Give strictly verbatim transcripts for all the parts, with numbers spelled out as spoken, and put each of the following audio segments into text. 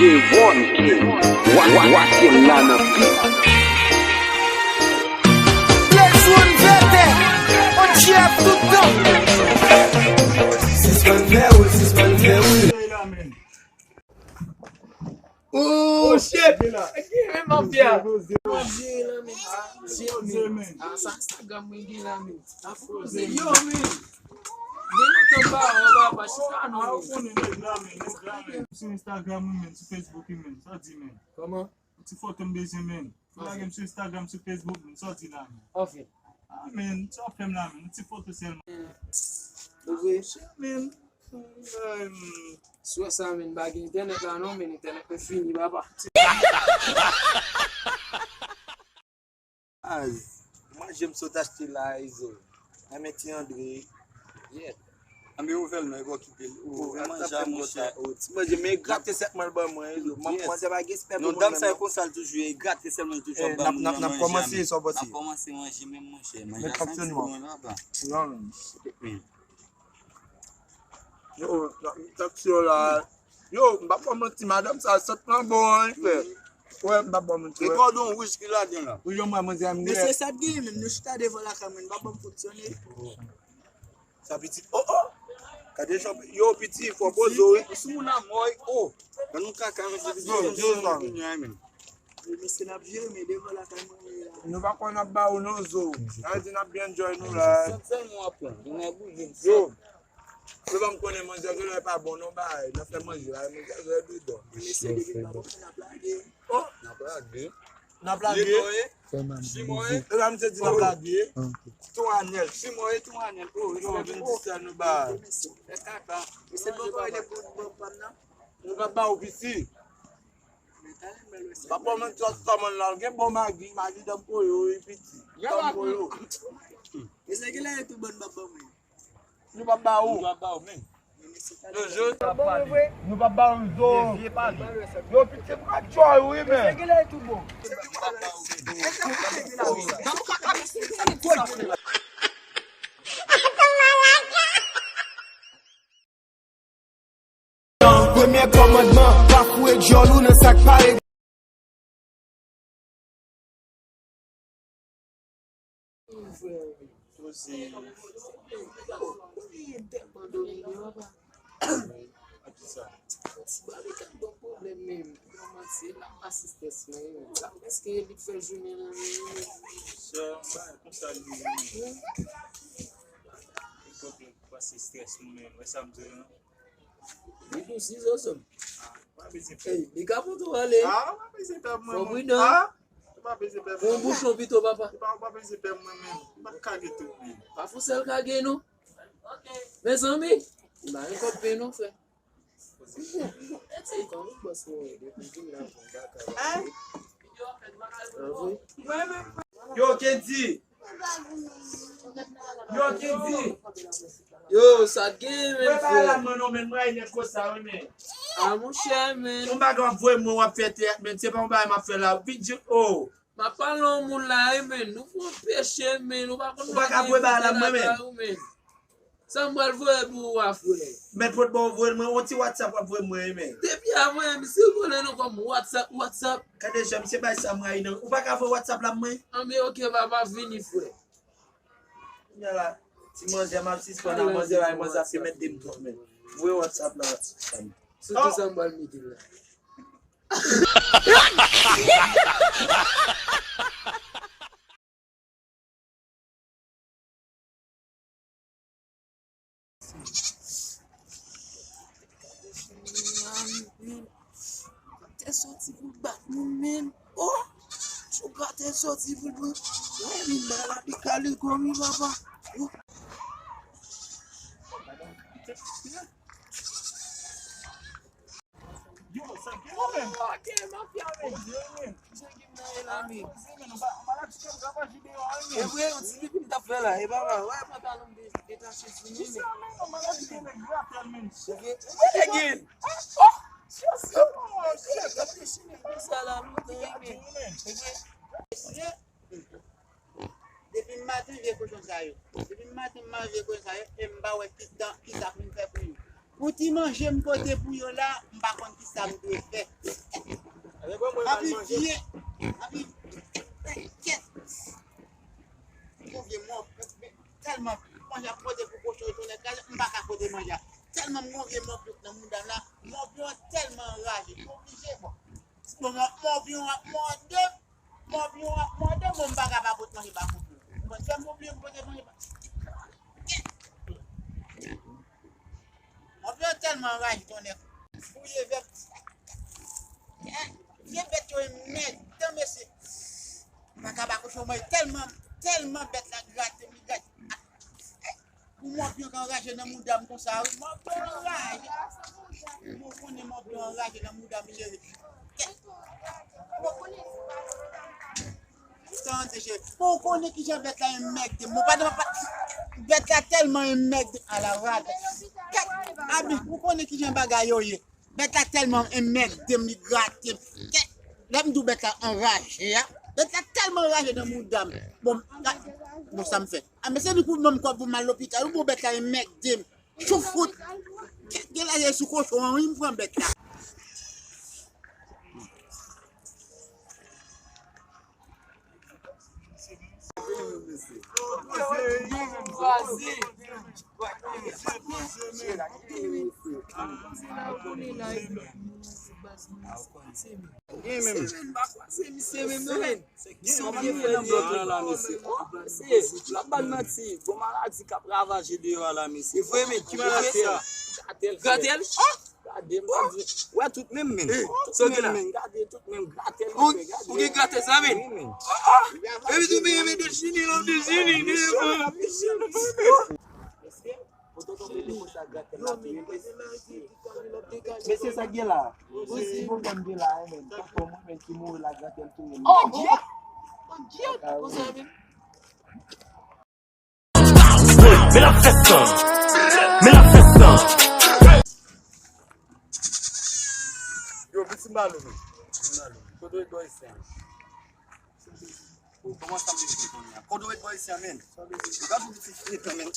Devon King, wa, wa, wa, se la nan pit. Blaze One vètè, on G F tout tan. Sispann fè woul, sispann fè woul. Oh shit! Ki menm mafya? Manje la men. Ah, sa Instagram mwen gen la men. Afwoze yo men. Gen lontan pa wè papa chita non. Ah, ou konnen nèg la men, nèg la men. Sou Instagram wi men, sou Facebook wi men. Sa w di men? Kòman? Yon ti foto m bezwen men. Ou lage m sou Instagram, sou Facebook men. Sa w di la men? Anfen. Ah men, sa w fè m la men? Yon ti foto sèlman. Ou vre? Men. Sou sa men, m pa gen entènèt la non men, entènèt mwen fini papa. Baz, manje m sot achte la, Izo. Nan men Ti Andre. Yeah. Anben ouvè l non, e pa w kite l. Ouvè manje a, monchè. Ti manje, men grate sèt mwen l ban mwen, Izo. Manje pa gen espè pou mwen menm non. Non, dam sa e konsa l toujou ye, grate sèlman l toujou ap ban moun nan manje a. N ap kòmanse, sa w panse? N ap kòmanse manje menm, monchè. Manje a santi bon la ba. Non. Yo, taksi yo la. Yo, m pa ba w manti, madanm sa, sant lan bon an, frè. Wè, m pa ba w manti, wè. E kòdon wouj ki ladan la. Wi, yo, mwen, manzè, m. Mesye, sa t genyen menm, nou chita devan lakay mwen, n pa ban m fonksyone. Sa piti, oh, oh. Gade jan, yo, piti, fò poze w, wi. Sou moun a mò, oh. Ban nou kaka, mesye, piti, yo, yo, yo, yo, yo, yo, yo, yo, Mesye, n ap jere, men devan lakay mwen ye la. Nou pa kwè n ap ba ou non, Zo. Sa vle di n ap byen enjoy nou la. Sant sèlman w ap pran. Ou nan bouje m. Yo. Yo ban m konnen manzè Zo e pa bon non, bay. N ap fè manje la, manzè Zo e bidon. Mesye, depi n pa bon, n ap lage. Oh. N ap lage. N ap lage. Chimò ye. E la misye di n ap lage. Tou Anèl. Chimò ye, tou Anèl. Oh, yo vin di sèl nou bay. Fè kaka. Mesye, bon, bon, bon, bon, bon, non. Nou pa ba ou piti. M ap ba w manti, kòman l la, gen bon magi, magi danm koyo, wi piti. Danm koyo. E sa ki lè e tou bon, m ap ba w mwen. Nou pa ba ou. Nou pa ba ou men. Yo, je. Nou pa ba ou zo. Yo, piti, m ka tchòy, wi men. E sa ki lè e tou bon. Premye kòmandman, pa foure dyòl ou nan sa k pa regle. Pase strès nou menm, wè sa m di w lan. Li dous, li zozo. Ah, pa bezwen pè. Ey, li ka pote w ale. Ah, pa bezwen pè mwen. Fò pridan. Ah, pa bezwen pè mwen. Yon bouchon pito, papa. Pa, pa bezwen pè mwen menm. M pa kage tout menm. Pa fon sèl kage, non. Mezanmi, m pa gen kòb pen, non, frè. Hein? Yo, Kendy! Yo, Kendy! Yo, sa t gen, men, frè? Mwen pa la mwen non, men mwen ay nèg konsa, wi, men. Ah, monchè, men. Yon bagay w ap voye mwen, w ap fè teyat, men se pa yon bagay m ap fè la. Videyo. M ap pale yon moun la, wi, men. Nou fè yon peche, men. Ou pa konn. Ou pa ka voye bagay la, mwen, men. Sa m pral voye pou ou a, frè? Mèt pot ba w voye l mwen, yon ti WhatsApp w ap voye mwen, men. Depi a voye m, si w konnen nou kòm WhatsApp, WhatsApp. Gade jan misye bay sa m rayi nan. Ou pa ka voye WhatsApp la mwen? Anben, oke, papa, vini, frè. Kounya la, ti manzè m ap sispann la, manzè la, manzè ap se mèt de m twòp, men. Voye WhatsApp la. Sitou sa m pral mete la. Gate soti pou l bat moun, men. Oh! Chou gate soti pou l pran. Wè, li la, la, li kale kò, wi, papa. Oh! Yo, sa gen ou menm? Ok, mafya, men. Jan ki m nan ye la, men. Ah, men, ou pa, ou pa la di ke m ka pa jide yo, a, men. E vre, yon ti pipi m t ap fè la, e papa, wè pantalon m de-, detache sou mwen, men. Kisa, men, ou pa la di ke nèg gratel, men. Se vre. Ou wè nèg gen. Oh, oh, oh, shit. Sa la, lontan, men. E vre. Depi maten vye kochon sa yo. Depi maten m manje vye kochon sa yo e m pa wè ki tan, ki sa pou m fè pou yo. Pou ti manje m pote pou yo la, m pa konn ki sa m dwe fè. Anpi byen, anpi kèt. Bon, vye mò, tèlman manje ap pote pou kochon yo tounen kraze, m pa ka pote manje a. Tèlman m gon vye mò pyon nan mouda m la, mò pyon an tèlman anraje, m oblije, bon. Bon, mò, mò pyon an ap mòde m, mò pyon an ap mòde m, bon, m pa ka pa pote manje ba kochon. M konn fè m oblije m pote manje ba. Mò pyon an tèlman anraje, tonnè. Fouye vè. Vye bèt yo enmègdan, mesye. M pa ka ba kochon manje tèlman, tèlman bèt la grate m, li grate. Pou mò pyon k anraje nan mouda m konsa, wi, mò pyon anraje. Mwen konnen mò pyon anraje nan mouda m, cheri. Tande, cheri. Bon, ou konnen kijan bèt la enmègde m. Bon, pa, pa, bèt la tèlman enmègde m. Ala rad. Kèt, abi, ou konnen kijan bagay yo ye. Bèt la tèlman enmègde m, li grate m. Kèt, lè m di w bèt la anraje a, bèt la tèlman anraje nan mouda m. Bon, la, bon, sa m fè? A, men se li pou ban m kòb pou m al lopital, wi, bon, bèt la enmègde m. Choufout. Kèt, gen lè se sou kochon an, wi, m pran bèt la. Gen menm. Semen, pa kwaze misye menm non. Semen. Misye byen fè nan blòk lan la, mesye. Oh, mesye, m ap ba n manti. Gon maladi k ap ravaje deyò a la, mesye. E vre, men, ki maladi sa? Gratèl, frè. Gratèl? Oh! Gade, m ap di, wè tout menm, men. Tout menm, men. Gade, tout menm. Gratèl, ou, frè, gade. Ou gen gratèl sa, men? Wi, men. Oh, oh! Epi tou, men, men, de chini, lòm de chini, de. Mesye, sa k gen la? Si pwoblèm gen la, men. Papa mwen, men, ki mouri la, gratèl touye m. Oh, Dye! Oh, Dye! Konsa, men. Men l ap fè san. Men l ap fè san. Yo, vin si m ba nou, men. Kote w ret bò isi a? Oh, kòman sa m bezwen konnen a? Kote w ret bò isi a, men? Ou ka jwenn pitit frekan, men.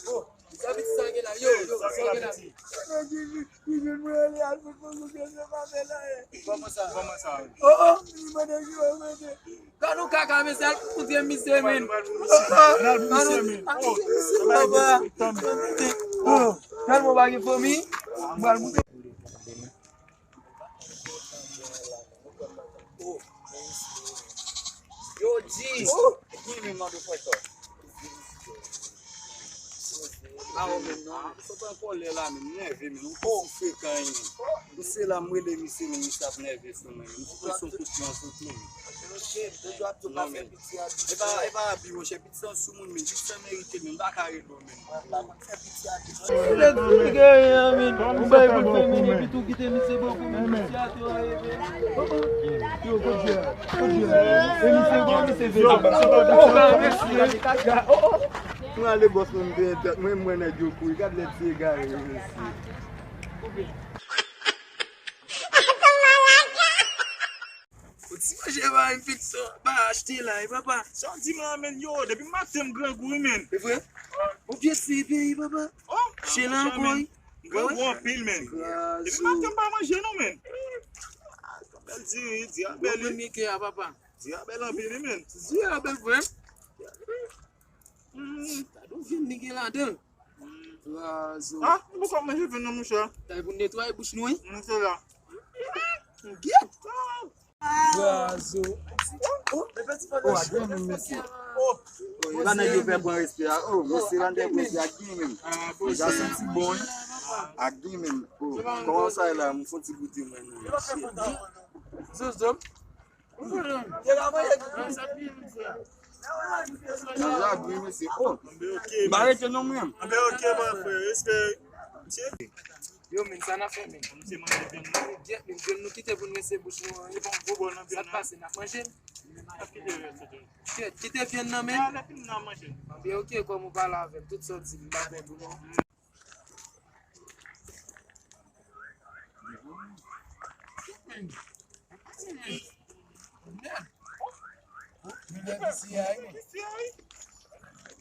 Oh, sa pitit sa gen la? Yo, yo, sa gen la? Kòman sa? Kòman sa? Oh, oh, li mande ki yo mande. Gad yon kaka, men sèl pou koute misye, men. Oh, oh, gad yon kaka, misye, papa. Oh, tèlman pa gen fanmi. Mwen, mwen. Oh, yo di. Ki menm nan de fwa sa? Ah, oh, men non. Sot an kòlè la, men m nève, men. Ou tou frekan, men. Misye la, m rele misye, men misye ap nève sou mwen, men. M sou presyon tout jan sou tou, men. Non, men. E pa, e pa abi, monchè. San soumoun, men, jis san merite, men, m pa ka rele w, men. Ou bay pou l fè men, epi tou kite misye bon pou men, misye ate w a reve. Yo, kote jwè a? Kote jwè a? E misye bon, misye vle. Mwen ale bòs mwen, m te entèt, mwen, mwen nèg yo kouri, gad lè ti egare yo, mesye. Ou ti manje pa enfeksyon, pa achte la, e papa. Sa w di m la, men, yo, depi maten m grangou, wi, men. E vre? Ou byen si peyi, papa. Oh, chen la ankò, wi. M grangou anpil, men. Depi maten m pa manje, non, men. Bèl diri, diri a bèl, wi. Bon, men, a, papa. Diri a bèl anpil, wi, men. Diri a bèl vre. Gade yon vyann li gen ladan. Grazo. Ah, nou poko manje vyann nan, monchè. Sa e pou netwaye bouch nou, wi. Mm, se la. Gyèt. Grazo. Oh, oh, a gen menm, mesye. Oh, la nèg yo fè pran respè a. Oh, mesye la nèg yo fè a gen menm. Sa santi bon, wi. A gen menm. Oh, kòman sa ye la? M fon ti goute mwen. Zozo. Deja gri, mesye. Oh, m pa rete non, mwen. Anben, oke, mon frè. Respè. Yo, men, sa n ap fè, men? Misye manje vyann nan. Gyèt, men, vyann nou kite pou n rinse bouch nou an. Li pa yon gwo bò nan vyann nan. Sa k pase, n ap manje l? N ap kite rès, se tou. Gyèt, kite vyann nan, men. Anben, oke, kòm ou pale avè m, tout sa w di m, m pa kwè pou nou.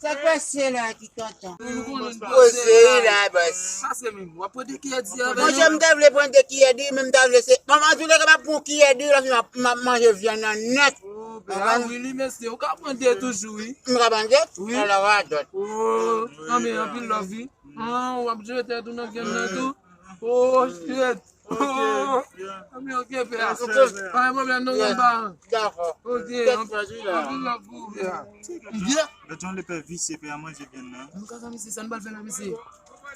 Sa k pase la, ti tonton? Poze la, bòs. Sa se menm. W ap pran de kiyè di avè nou? Monchè, m ta vle pran de kiyè di, men m ta vle se, bon, antouleka, m ap pran kiyè di, lòske m ap, m ap manje vyann nan nèt. Oh, ben, ah, wi, li, mesye, ou ka pran de toujou, wi. M ka pran de? Wi. Alò, radòt. Oh, non, men anpil love, wi. Ah, w ap jete tou nan vyann nan tou. Oh, shit. Oh, men ok, pè. Pa gen pwoblèm, non, anba. Dakò. Ok, anpil love pou ou, pè. Gade yon lepè visye, pè, a manje vyann nan. Nou ka sa, mesye, sa n pral fè la, mesye.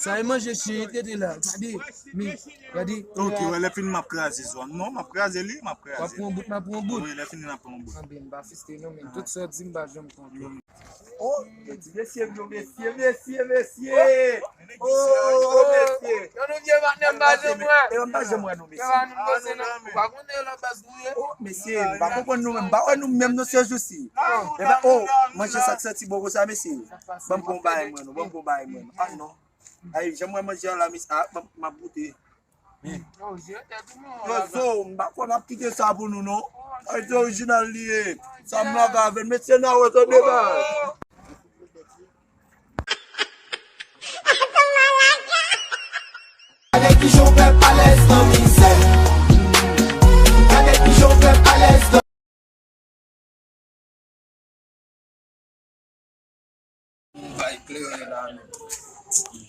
Sa e manje chen tete la. Gade, men, gade. Ok, wè, lè fini m ap kraze zòn. Non, m ap kraze li, m ap kraze. W ap pran bout, m ap pran bout. Wi, lè fini n ap pran bout. Anben, m pa fiste non, men tout sa w di m pa janm konprann. Oh, yo di mesye m yo, mesye, mesye, mesye. Oh, mesye. Yo, nou vye patnè m pa janm wè. E m pa janm wè nou, mesye. Yo, nou poze nan, ou pa konnen yo la baz nou ye. Oh, mesye, m pa konprann nou menm, m pa wè nou menm non se jou si. E pa, oh, manje sa k santi bon konsa, mesye. Ban m pran yon bagay mwen non, ban m pran yon bagay mwen non. Ah non. Ay, jan m wè manje a la, mesye, ah, ban m, m ap goute. Yo, zo, m pa kwè m ap kite sa pou nou, non. Ay, se orijinal li ye. Sa m lage avè l, mesye, n a wè tande bay. Gade kijan w fè alèz nan mizè. Gade kijan w fè alèz nan Bay kleren la menm.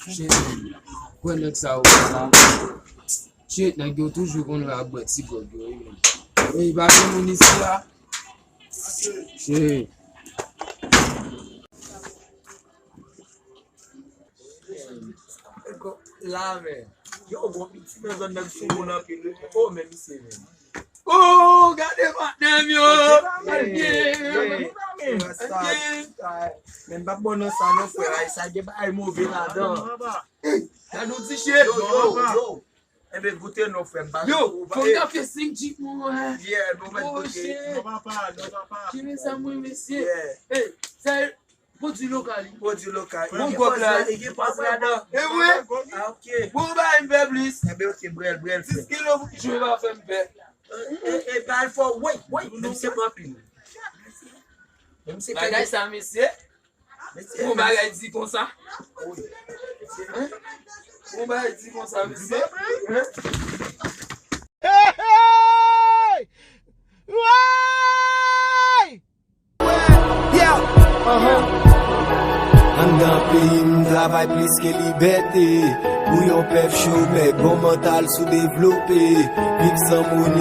Shit, kwè nèg sa yo konsa. Shit, nèg yo toujou konn la bwè ti gwòg yo, wi, menm. Ey, pa gen moun isi la. Shit. La, men. Yo, bon, piti nan zòn nan sou moun anpil, wi. Oh, men misye, men. Oh, gade patnè m yo. Men m p ap bon nan sa non, frè. Ay, sa gen bagay move ladan. Gade yon ti shit. Yo, yo, yo. Enben, goute non, frè m. Yo, fò m ka fè senk G pou mwen. Yeah, nou mèt goute. Non, papa, non, papa. Ki men sa mwen, mesye. Ey, sa e pwodui lokal, wi. Pwodui lokal. Bon gwòg la. Li gen pòz ladan. E vre? Ah, ok. Bon, ba m fè plis. Enben, ok, brèl, brèl, frè. Dis kilo pou jwe pa fè m pè. E, e, e, ba l fò, woy, woy, menm se pa anpil. Menm se bagay sa, mesye. Mesye, bon bagay di konsa. Hein? Bon bagay di konsa, mesye. Hein? Hey, hey! Woy! Yeah! Uh-huh. Anndan peyi m, travay plis ke libète. Pou yon pèp chomè, bon mantal soudevlope. Viv san moni,